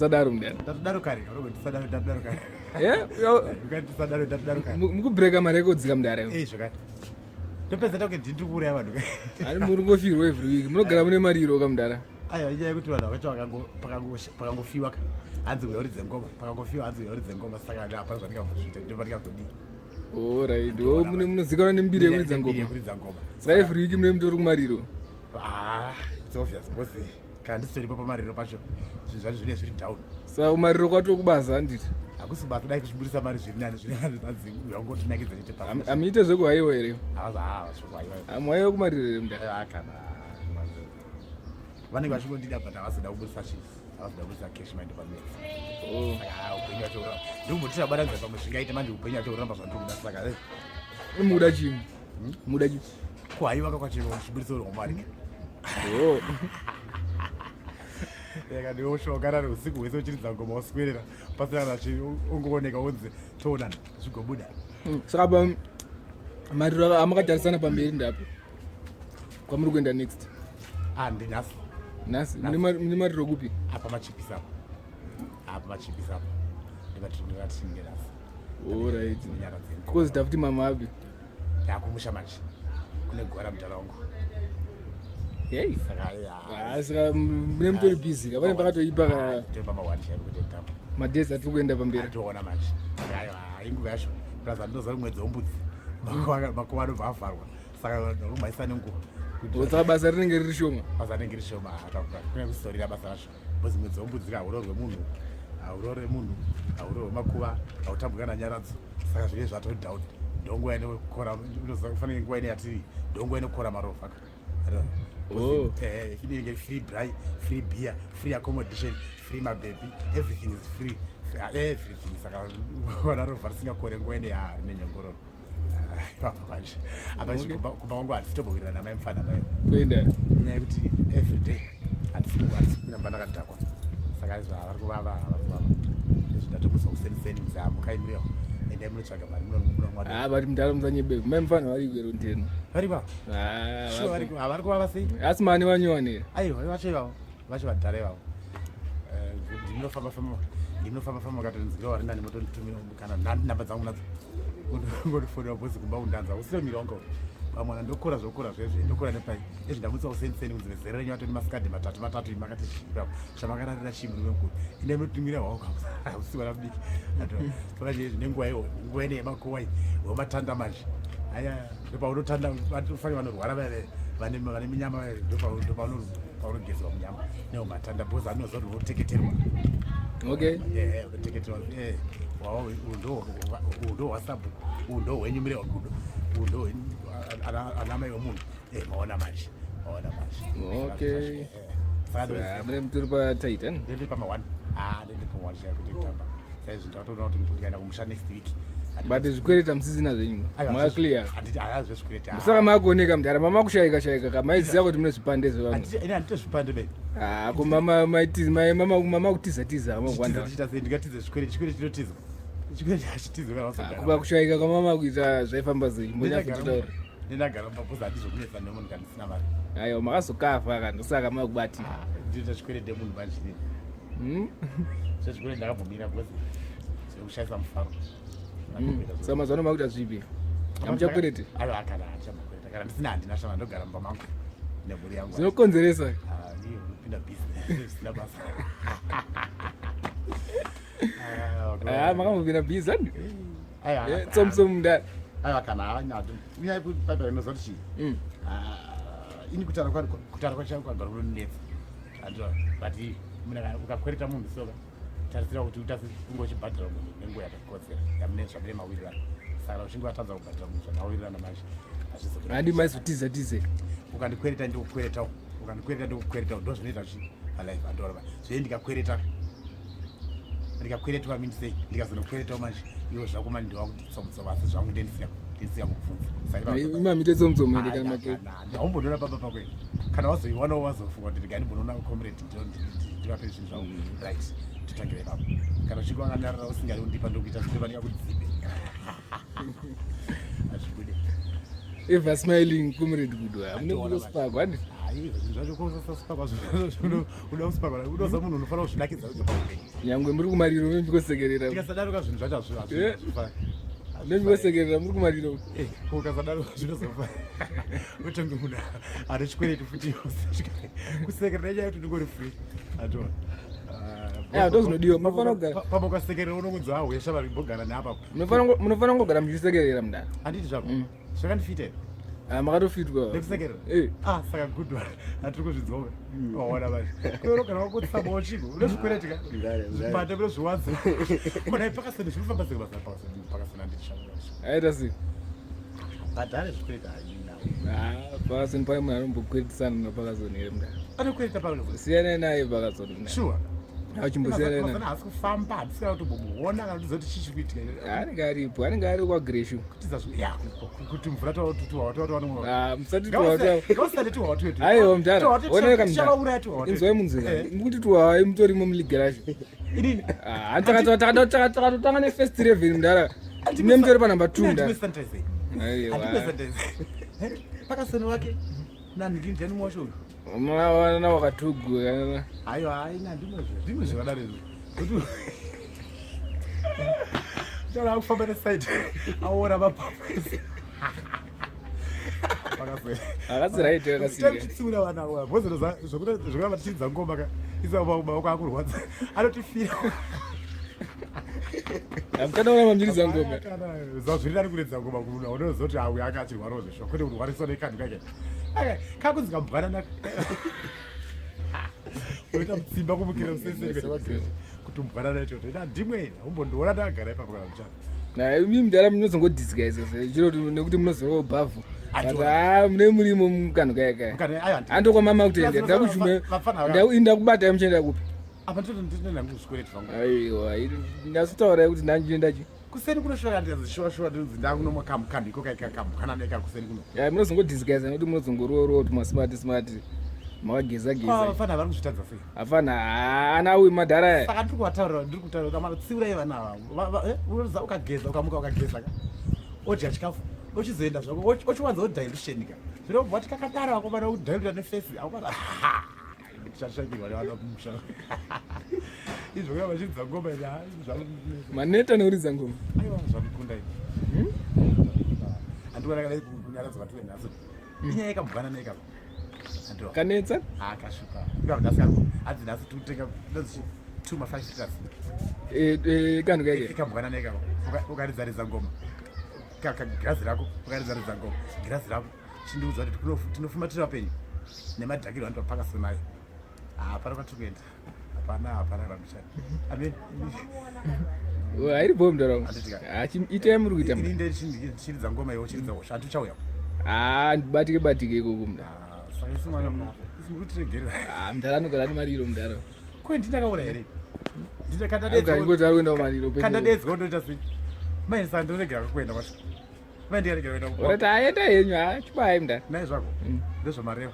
Sadaro mudara. Ndatodaro kare, tisadaro ndatodaro kare. Eh? Tisadaro ndatodaro kare. Mukubreaka marecords ka mudara. Eh, zvakati. Topedza takuti ndiri kuuraya vanhu. Ani muri ngofirwa every week. Munogara mune mariro ka mudara. Aiwa, inyaya yekuti vanhu vacho pakangofiwa ka. Hanzi uya uridze ngoma, pakangofiwa hanzi uya uridze ngoma saka hapana zvandingambozviita, ndopandingazodii. Alright, oh mune munozikanwa nembiri yekuridza ngoma. Yekuridza ngoma. Saka every week mune mutori kumariro. Ah, it's obvious because kana ndisitoripo pamariro pacho zvinhu zvacho zvinenge zviri down. Saka kumariro kwato kubasa handiti? Hakusi kubasa, dai kuzviburisa mari zviri nani, zviri nani zvanzi wangotinakidza chete pasi. Amuite zvekuhaiwa here? Havazi zvekuhaiwa. Amuhaiwa kumariro here mudhara? Ah, kana vanenge vachingondida but havazoda kuburisa chii, havazoda kuburisa cash manje pamwedzi. Oh. Saka upenyu wacho uramba ndikumboti tabatanidza pamwe zvingaite manje upenyu wacho uramba zvandiri kuda saka eh. Muda chii? Muda chii? Kuhaiwa kakwacho chiburitso rwomari. Oh. Yaka ndiwoshoka rari usiku hwese uchiridza ngoma uswerera pasina kana ungooneka unzi toonana zvigobuda. Saka pa mariro amakatarisana pamberi ndapi? Kwamuri kuenda next? Ah, ndinhasi. Nhasi mune mariro kupi? Apa machipisa apa. Apa machipisa apa. Ndivatinge nhasi. Alright. Kozi tafuti mama api? Ndakumusha manje. Kune gwara mudhara wangu. Hey. Saka Ah, saka mune mutori busy ka pane pakatoipa ka tiri pama one chaipo kuti tamba. Madays atiri kuenda pamberi. Atoona manje. Saka aiwa inguva yacho. Plus andinoziva mwedzi wombudzi. Makuva anobva avharwa. Saka rumhaisa nenguva. Saka basa rinenge riri shoma. Basa rinenge riri shoma. Kune kusorira basa racho. Because mwedzi wombudzi ka haurorwe munhu. Haurore munhu. Haurorwe makuva. Hautambwi kana nyaradzo. Saka zvinenge zvato down. Ndonguva inokora unofanira nguva ine yatiri ndonguva inokora marovha ka. Oh. Inenge free braai, free beer, free accommodation, free mababy, everything is free. Everything. Saka vana rovha risingakore nguva ine ya rine nyongororo. Ipapo manje. Apa Okay. kumba kwangu handisi tombowirirana namai mufana mai. Kuenda. Nyaya yekuti every day handisi kuramba ndakadhakwa. Saka izvo vari kuvava, vari kuvava. Izvo ndatomusa kuseniseni kuti mukai muriwo. Endai munotsvaga mari munomwa. Ah, but mudhara musanyebe. Mai mufana vari kuerondeno. Vari kwa? Ah, Sure vari vapo. vari kuvava sei? Asi mani vanyowani here? Aiwa, vacho ivavo. Vacho vadhara ivavo. Ndinofamba famba. Ndinofamba famba katonzwira vari nani motonditumira kana namba dzangu nadzo. Ngotifonera bosi kumba undanza usiro mira wangu. Pamwana ndokora zvokora zvezve ndokora nepai. Izvi ndamutsa useniseni kunzi vezera renyu vatoni masikadhi matatu matatu makati zvipa zvamakararira chii murume mukuru. Ine munotumira hwako usiku vana mudiki. Saka zvezvi nenguva iyo nguva ine yemakuva iyi wematanda manje. Aya ndopaunotanda vanofanira vanorwara vaya vane vane minyama vaya ndopaunogezwa munyama neumatanda because anoziva kuti unoteketerwa. Okay. Eh, unoteketerwa. Eh, uyu ndo hwasabhuku, uyu ndo hwenyu mire wagudo, uyu ndo ana mai wemunhu. Eh, maona manje. Maona manje. Okay. Saka Mune mutori patight, eh? ndiri pama one. Ah, ndiri pama one chaipo kuti kutamba. Saizvi ndatoona kuti ndikaenda kumusha next week. But zvikwereti hamusisina zvenyu. Maka clear. Handiti haya zvezvikwereti. Saka makuoneka mudhara mama kushaika shaika ka maiziva kuti mune zvipande zvevanhu. Handiti ini handiti zvipande be. Ah, ko mama maitiza mama mama kutiza tiza mangwanda. Ndichita sei ndingatize zvikwereti chikwereti chinotizwa. Chikwereti hachitizwe kana wasogara. Kuba kushaika kwa mama kuita zvaifamba sei? Mbonyatsotaura. Ndinagara mumba because handizokunetsa nemunhu kana ndisina mari. Aiwa makazokafa ka ndosaka makubatika. Ndinoita chikwereti nemunhu manje inini. Zvezvikwereti ndakabvumira because zvekushaisa mufaro. Saka mazuva ano makuita zvipi? Hamuchakwereti? Aiwa kana handichambokwereta kana ndisina handina shama ndogara mumba mangu nemhuri yangu. Zvinokonzeresa. Ah, ndiyo kupinda business zvisina basa. Ah, makambopinda busy ani? Aiwa. Eh, tsomtsom mudhara. Aiwa kana haana unyaya paipa inoziva kuti chii. Ah, ini kutaura kutaura kwacho kwagara kunonetsa. Andira but munhu ukakwereta munhu soka tarisira kuti utasi kunge uchibhadhara munhu nenguva yakakodzera yamune zvamune mawirirano. Saka uchinge watadza kubhadhara munhu zvamawirirana manje hazvizobuda. Handi maizotiza tize. Ukandikwereta ndikukweretawo, ukandikwereta ndikukweretawo, ndo zvinoita chi palife andorova. Zve ndikakwereta ndikakweretwa mini sei ndikazonokweretawo manje iwo zvako manje ndiwakuti tsomutsomo asi zvangu ndendisina kubvunza. Saka Ima mite tsomtsom ende kana make. Haumbondiona pamba pako here? Kana wazoiwanawo wazofunga kuti ndinganimbonoona comrade ndivape zvinhu zvangu right totangire ipapo. Kana uchinge wakanyarara usingadi kundipa ndokuita zvinhu ndingakudzipe. Hazvibude. Ever smiling comrade Gudo. Mune kungospark handi? Hayi, zvinhu zvacho kosasipakwa zvinhu uda kusipakwa unoza munhu unofanira kuzvinakidza wega paupenyu. Nyangwe muri kumariro membikosekerera. Tikasadaro ka zvinhu zvacho hazvifani. Membikosekerera muri kumariro. Eh, ukasadaro zvinozofa. Utonge munhu ane chikwereti futi kusekerera inyaya yekuti ndingori free. Atoa. Ah, ndozvinodiwa munofanira kugara. Pamwe ukasekerera unongonzi ah uya shamwari imbogara neapa. Munofanira kungogara muchisekerera mudara. Handiti zvako. Zvakandifita here? Ah, makatofitwa. Nekusekerera? Eh. Ah, saka good one. Hatiri kuzvidzova. Waona manje. Kuero kana wakutsamba uchiko, une zvikwereti ka? Zvipate kune zviwanzo. Kona pakasene zvinofamba sei basa pakasene pakasene handiti Aita sei? Bhadhare zvikwereti haina. Ah, pakasoni pane munhu anombokweretisana napakazoni here mudara? Anokwereta pakazoni. Siyanai naye pakazoni. Sure. Achimbosiyana naye. Haasi kufamba, handisi kana kutombomuona kana kuti chii chiri kuitika. Anenge aripo, anenge ari kwaGreshu. Kutiza ya kuti mvura tuwa tuwa tuwa. Ah, musati tuwa tuwa. Ngausati tuwa tuwa. Aiwa mudara. Onai kamudara. Inzwai munzira. Eh. Mukuti tuwa mutorimo muligi racho. Inini. Ah, takatotanga nefirst 11 mudara. Mune mutori panumber 2 mudara. Aiwa. Pakasoni wake nani ndini mwacho uyu. Mwana wakatugu. Aiwa, haina ndimwe ndimwe zvakadaro izvo. Kuti Chala kufamba neside aora mapapu ese. Akasi right akasira. Titsiura vana ava. Bhozi zvokuti zvokuramba tichiridza ngoma ka. Isa maoko akurwadza. Anotifira. Hamukana kuramba muchiridza ngoma. Zvazviri nani kuridza ngoma kumunhu unoziva kuti auya anga achirwarawo zveshuwa kwete kurwariswa nekanhu kake. Kakunzi kambwanana. Unoita mutsimba kumukira museseri kuti mbwanana ichoto. Ina ndimwe umbondiona ndakagara ipapo kana muchana. Na imi mudhara munozongodisika izvozvo chiro nekuti munozorova bhavhu. But ah mune murimo mukanhu kaya kaya. Andokwa mama kutoenda ndakuchume ndakubata muchienda kupi? Apa ndinoenda kuzvikwereti zvangu. Aiwa, ndasitaurai kuti ndandienda chi. Kuseni kuno shuwa ndinzi shuwa shuwa ndinzi ndakunomwa kamukanhu iko kaika kamukana neka kuseni kuno. Ya munozongodisguise nekuti munozongorowa kuti masmart smart makageza geza. Vafana vari kuzvitadza sei? Afana haana uyu madhara aya. Saka ndiri kuvataurira ndiri kutaura kuti tsiurai vana ava. Eh, unoziva ukageza ukamuka ukageza ka. Odya chikafu ochizoenda zvako ochiwanza odilution ka. Zvinobva kuti kakadaro akomana udiluta nefesi akomana. Tichashakirwa nevana kumusha. Izvo kuya vachiridza ngoma izvi Maneta nekuridza ngoma. Aiwa zvandikunda izvi. Handiona kana kunyaradzwa kwatiri nhasi. Inyaya yekamubvana neka. Kanetsa? Ah kashupa. Ika nhasi kako. Hanzi nhasi tikutenga ndozi 2 ma 5 liters. Eh eh kanhu kake. Ikamubvana neka. Ukaridza ridza ngoma. Kaka girazi rako ukaridza ridza ngoma. Girazi rako. Chindiudza kuti tinofuma tiri vapenyu nemadhakiro anoitwa pakasinayo hapana kwatiri kuenda hapana hapana rambichani amen hairi bho mudaro itai muri kuita ini ndichiridza ngoma iwe uchiridza hosha hanti uchauya ah ndibatike batike ikoko mudaro ah, saka isu mwana isu muri kutiregerera ah mudaro anogara ane mariro mudaro ko ndinakaura here ndinakandadedzwa kuenda kumariro kandadedzwa ndoita sei mai saka ndinoregera kuenda kwacho Orati aenda henyu ha chibai mnda. Nai zvako. Ndezvamareva.